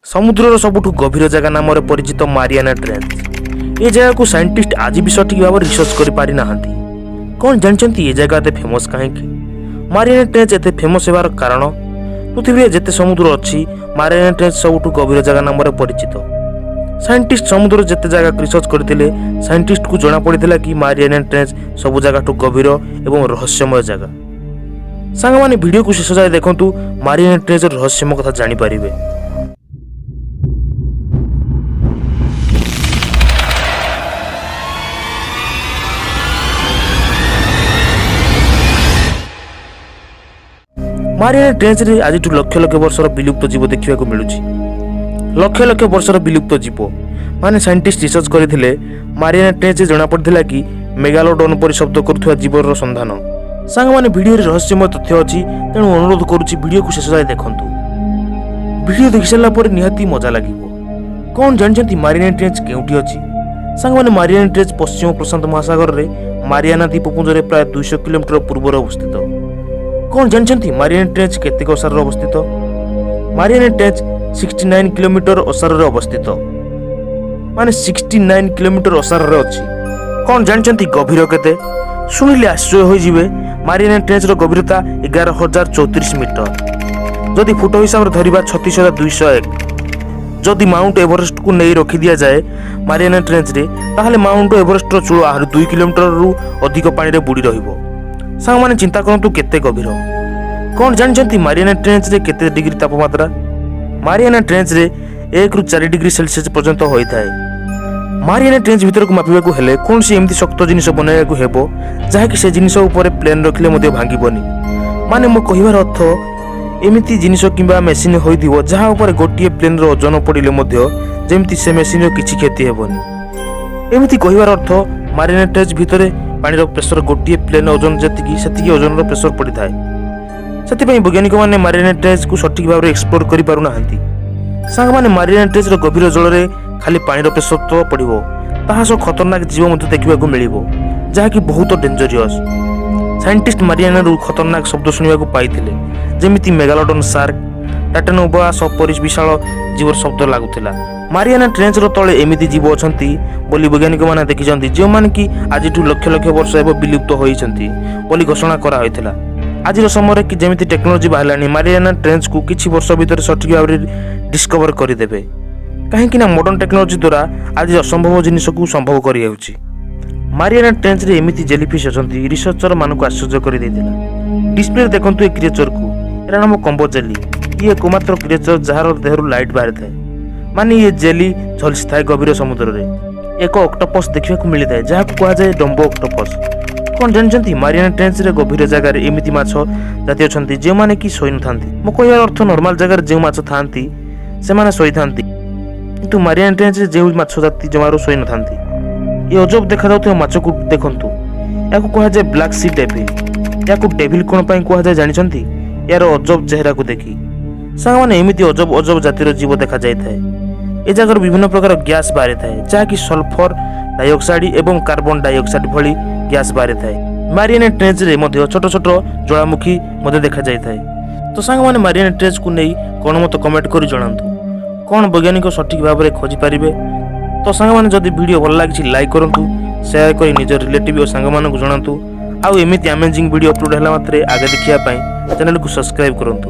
ସମୁଦ୍ରର ସବୁଠୁ ଗଭୀର ଜାଗା ନାମରେ ପରିଚିତ ମାରିଆନା ଟ୍ରେଞ୍ଚ। ଏ ଜାଗାକୁ ସାଇଣ୍ଟିଷ୍ଟ ଆଜି ବି ସଠିକ୍ ଭାବରେ ରିସର୍ଚ୍ଚ କରିପାରିନାହାନ୍ତି। କ'ଣ ଜାଣିଛନ୍ତି, ଏ ଜାଗା ଏତେ ଫେମସ୍ କାହିଁକି? ମାରିଆନା ଟ୍ରେଞ୍ଚ ଏତେ ଫେମସ୍ ହେବାର କାରଣ, ପୃଥିବୀରେ ଯେତେ ସମୁଦ୍ର ଅଛି, ମାରିଆନା ଟ୍ରେଞ୍ଚ ସବୁଠୁ ଗଭୀର ଜାଗା ନାମରେ ପରିଚିତ। ସାଇଣ୍ଟିଷ୍ଟ ସମୁଦ୍ର ଯେତେ ଜାଗା ରିସର୍ଚ୍ଚ କରିଥିଲେ, ସାଇଣ୍ଟିଷ୍ଟକୁ ଜଣାପଡ଼ିଥିଲା କି ମାରିଆନା ଟ୍ରେଞ୍ଚ ସବୁ ଜାଗାଠୁ ଗଭୀର ଏବଂ ରହସ୍ୟମୟ ଜାଗା। ସାଙ୍ଗମାନେ, ଭିଡ଼ିଓକୁ ଶେଷ ଯାଏ ଦେଖନ୍ତୁ, ମାରିଆନା ଟ୍ରେଞ୍ଚର ରହସ୍ୟମୟ କଥା ଜାଣିପାରିବେ। ମାରିଆନା ଟ୍ରେଞ୍ଚରେ ଆଜିଠୁ ଲକ୍ଷ ଲକ୍ଷ ବର୍ଷର ବିଲୁପ୍ତ ଜୀବ ଦେଖିବାକୁ ମିଳୁଛି। ଲକ୍ଷ ଲକ୍ଷ ବର୍ଷର ବିଲୁପ୍ତ ଜୀବ ମାନେ ସାଇଣ୍ଟିଷ୍ଟ ରିସର୍ଚ୍ଚ କରିଥିଲେ, ମାରିଆନା ଟ୍ରେଞ୍ଚରେ ଜଣାପଡ଼ିଥିଲା କି ମେଗାଲୋଡନ୍ ପରି ଶବ୍ଦ କରୁଥିବା ଜୀବର ସନ୍ଧାନ। ସାଙ୍ଗମାନେ, ଭିଡ଼ିଓରେ ରହସ୍ୟମୟ ତଥ୍ୟ ଅଛି, ତେଣୁ ଅନୁରୋଧ କରୁଛି, ଭିଡ଼ିଓକୁ ଶେଷ ଯାଏ ଦେଖନ୍ତୁ। ଭିଡ଼ିଓ ଦେଖିସାରିଲା ପରେ ନିହାତି ମଜା ଲାଗିବ। କ'ଣ ଜାଣିଛନ୍ତି, ମାରିଆନା ଟ୍ରେଞ୍ଚ କେଉଁଠି ଅଛି? ସାଙ୍ଗମାନେ, ମାରିଆନା ଟ୍ରେଞ୍ଚ ପଶ୍ଚିମ ପ୍ରଶାନ୍ତ ମହାସାଗରରେ ମାରିଆନା ଦ୍ୱୀପପୁଞ୍ଜରେ ପ୍ରାୟ 200 କିଲୋମିଟର ପୂର୍ବରେ ଅବସ୍ଥିତ। କ'ଣ ଜାଣିଛନ୍ତି, ମାରିଆନା ଟ୍ରେଞ୍ଚ କେତେ ଓସାରରେ ଅବସ୍ଥିତ? ମାରିଆନା ଟ୍ରେଞ୍ଚ 69 କିଲୋମିଟର ଓସାରରେ ଅବସ୍ଥିତ, ମାନେ 69 କିଲୋମିଟର ଓସାରରେ ଅଛି। କ'ଣ ଜାଣିଛନ୍ତି, ଗଭୀର କେତେ? ଶୁଣିଲେ ଆଶ୍ଚର୍ଯ୍ୟ ହୋଇଯିବେ। ମାରିଆନା ଟ୍ରେଞ୍ଚର ଗଭୀରତା 11,034 ମିଟର। ଯଦି ଫୁଟ ହିସାବରେ ଧରିବା, 36,201। ଯଦି ମାଉଣ୍ଟ ଏଭରେଷ୍ଟକୁ ନେଇ ରଖିଦିଆଯାଏ ମାରିଆନା ଟ୍ରେଞ୍ଚରେ, ତାହେଲେ ମାଉଣ୍ଟ ଏଭରେଷ୍ଟର ଚୂଳ ଆହୁରି 2 କିଲୋମିଟରରୁ ଅଧିକ ପାଣିରେ ବୁଡ଼ି ରହିବ। ସାଙ୍ଗମାନେ, ଚିନ୍ତା କରନ୍ତୁ କେତେ ଗଭୀର। କ'ଣ ଜାଣିଛନ୍ତି, ମାରିଆନା ଟ୍ରେଞ୍ଚରେ କେତେ ଡିଗ୍ରୀ ତାପମାତ୍ରା? ମାରିଆନା ଟ୍ରେଞ୍ଚରେ 1ରୁ 4 ଡିଗ୍ରୀ ସେଲସିୟସ୍ ପର୍ଯ୍ୟନ୍ତ ହୋଇଥାଏ। ମାରିଆନା ଟ୍ରେଞ୍ଚ ଭିତରକୁ ମାପିବାକୁ ହେଲେ କୌଣସି ଏମିତି ଶକ୍ତ ଜିନିଷ ବନାଇବାକୁ ହେବ, ଯାହାକି ସେ ଜିନିଷ ଉପରେ ପ୍ଲେନ୍ ରଖିଲେ ମଧ୍ୟ ଭାଙ୍ଗିବନି। ମାନେ ମୋ କହିବାର ଅର୍ଥ, ଏମିତି ଜିନିଷ କିମ୍ବା ମେସିନ୍ ହୋଇଥିବ, ଯାହା ଉପରେ ଗୋଟିଏ ପ୍ଲେନ୍ର ଓଜନ ପଡ଼ିଲେ ମଧ୍ୟ ଯେମିତି ସେ ମେସିନ୍ର କିଛି କ୍ଷତି ହେବନି। ଏମିତି କହିବାର ଅର୍ଥ, ମାରିଆନା ଟ୍ରେଞ୍ଚ ଭିତରେ ପାଣିର ପ୍ରେସର ଗୋଟିଏ ପ୍ଲେନ୍ ଓଜନ ଯେତିକି, ସେତିକି ଓଜନର ପ୍ରେସର ପଡ଼ିଥାଏ। ସେଥିପାଇଁ ବୈଜ୍ଞାନିକମାନେ ମାରିଆନା ଟ୍ରେଞ୍ଚକୁ ସଠିକ୍ ଭାବରେ ଏକ୍ସପ୍ଲୋର କରିପାରୁନାହାନ୍ତି। ସାଙ୍ଗମାନେ, ମାରିଆନା ଟ୍ରେଞ୍ଚର ଗଭୀର ଜଳରେ ଖାଲି ପାଣିର ପ୍ରେସର ତ ପଡ଼ିବ, ତାହା ସହ ଖତରନାକ ଜୀବ ମଧ୍ୟ ଦେଖିବାକୁ ମିଳିବ, ଯାହାକି ବହୁତ ଡେଞ୍ଜରିୟସ୍। ସାଇଣ୍ଟିଷ୍ଟ ମାରିଆନାରୁ ଖତରନାକ ଶବ୍ଦ ଶୁଣିବାକୁ ପାଇଥିଲେ, ଯେମିତି ମେଗାଲୋଡନ୍ ସାର୍କ, ଟାଇଟାନୋବୋଆ ପରି ବିଶାଳ ଜୀବର ଶବ୍ଦ ଲାଗୁଥିଲା। ମାରିଆନା ଟ୍ରେଞ୍ଚର ତଳେ ଏମିତି ଜୀବ ଅଛନ୍ତି ବୋଲି ବୈଜ୍ଞାନିକମାନେ ଦେଖିଛନ୍ତି, ଯେଉଁମାନେ କି ଆଜିଠୁ ଲକ୍ଷ ଲକ୍ଷ ବର୍ଷ ହେବ ବିଲୁପ୍ତ ହୋଇଛନ୍ତି ବୋଲି ଘୋଷଣା କରାହୋଇଥିଲା। ଆଜିର ସମୟରେ କି ଯେମିତି ଟେକ୍ନୋଲୋଜି ବାହାରିଲାଣି, ମାରିଆନା ଟ୍ରେଞ୍ଚକୁ କିଛି ବର୍ଷ ଭିତରେ ସଠିକ୍ ଭାବରେ ଡିସ୍କଭର କରିଦେବେ, କାହିଁକି ନା ମଡର୍ଣ୍ଣ ଟେକ୍ନୋଲୋଜି ଦ୍ୱାରା ଆଜି ଅସମ୍ଭବ ଜିନିଷକୁ ସମ୍ଭବ କରିହେଉଛି। ମାରିଆନା ଟ୍ରେଞ୍ଚରେ ଏମିତି ଜେଲିଫିସ୍ ଅଛନ୍ତି, ରିସର୍ଚ୍ଚର ମାନଙ୍କୁ ଆଶ୍ଚର୍ଯ୍ୟ କରିଦେଇଥିଲା। ଡିସପ୍ଲେରେ ଦେଖନ୍ତୁ ଏ କ୍ରିଏଚରକୁ। ଏର ନାମ କମ୍ବୋ ଜେଲି। ଇଏ ଏକମାତ୍ର କ୍ରିଏଚର, ଯାହାର ଦେହରୁ ଲାଇଟ୍ ବାହାରିଥାଏ, ମାନେ ଇଏ ଜେଲି ଝଲସିଥାଏ। ଗଭୀର ସମୁଦ୍ରରେ ଏକ ଅକ୍ଟୋପସ୍ ଦେଖିବାକୁ ମିଳିଥାଏ, ଯାହାକୁ କୁହାଯାଏ ଡମ୍ବୋ ଅକ୍ଟୋପସ୍। କ'ଣ ଜାଣିଛନ୍ତି, ମାରିଆନା ଟ୍ରେଞ୍ଚରେ ଗଭୀର ଜାଗାରେ ଏମିତି ମାଛ ଜାତି ଅଛନ୍ତି, ଯେଉଁମାନେ କି ଶୋଇନଥାନ୍ତି। ମୋ କହିବାର ଅର୍ଥ, ନର୍ମାଲ ଜାଗାରେ ଯେଉଁ ମାଛ ଥାଆନ୍ତି, ସେମାନେ ଶୋଇଥାନ୍ତି, କିନ୍ତୁ ମାରିଆନା ଟ୍ରେଞ୍ଚରେ ଯେଉଁ ମାଛ ଜାତି ଜମାରୁ ଶୋଇନଥାନ୍ତି। ଏ ଅଜବ ଦେଖାଯାଉଥିବା ମାଛକୁ ଦେଖନ୍ତୁ। ଏହାକୁ କୁହାଯାଏ ବ୍ଲାକ୍ ସି ଡେଭିଲ୍। ଏହାକୁ ଡେଭିଲ୍ କ'ଣ ପାଇଁ କୁହାଯାଏ ଜାଣିଛନ୍ତି? ଏହାର ଅଜବ ଚେହେରାକୁ ଦେଖି। ସାଙ୍ଗମାନେ, ଏମିତି ଅଜବ ଅଜବ ଜାତିର ଜୀବ ଦେଖାଯାଇଥାଏ। ଏ ଜାଗାରୁ ବିଭିନ୍ନ ପ୍ରକାର ଗ୍ୟାସ୍ ବାହାରିଥାଏ, ଯାହାକି ସଲଫର ଡାଇଅକ୍ସାଇଡ୍ ଏବଂ କାର୍ବନ ଡାଇଅକ୍ସାଇଡ୍ ଭଳି ଗ୍ୟାସ୍ ବାହାରିଥାଏ। ମାରିଆନା ଟ୍ରେଞ୍ଚରେ ମଧ୍ୟ ଛୋଟ ଛୋଟ ଜ୍ୱାଳାମୁଖୀ ମଧ୍ୟ ଦେଖାଯାଇଥାଏ। ତ ସାଙ୍ଗମାନେ, ମାରିଆନା ଟ୍ରେଞ୍ଚକୁ ନେଇ କ'ଣ ମତ କମେଣ୍ଟ କରି ଜଣାନ୍ତୁ। କ'ଣ ବୈଜ୍ଞାନିକ ସଠିକ୍ ଭାବରେ ଖୋଜିପାରିବେ? ତ ସାଙ୍ଗମାନେ, ଯଦି ଭିଡ଼ିଓ ଭଲ ଲାଗିଛି, ଲାଇକ୍ କରନ୍ତୁ, ସେୟାର କରି ନିଜ ରିଲେଟିଭ୍ ଓ ସାଙ୍ଗମାନଙ୍କୁ ଜଣାନ୍ତୁ। ଆଉ ଏମିତି ଆମେଜିଂ ଭିଡ଼ିଓ ଅପଲୋଡ଼ ହେଲା ମାତ୍ରେ ଆଗେ ଦେଖିବା ପାଇଁ ଚ୍ୟାନେଲକୁ ସବସ୍କ୍ରାଇବ୍ କରନ୍ତୁ।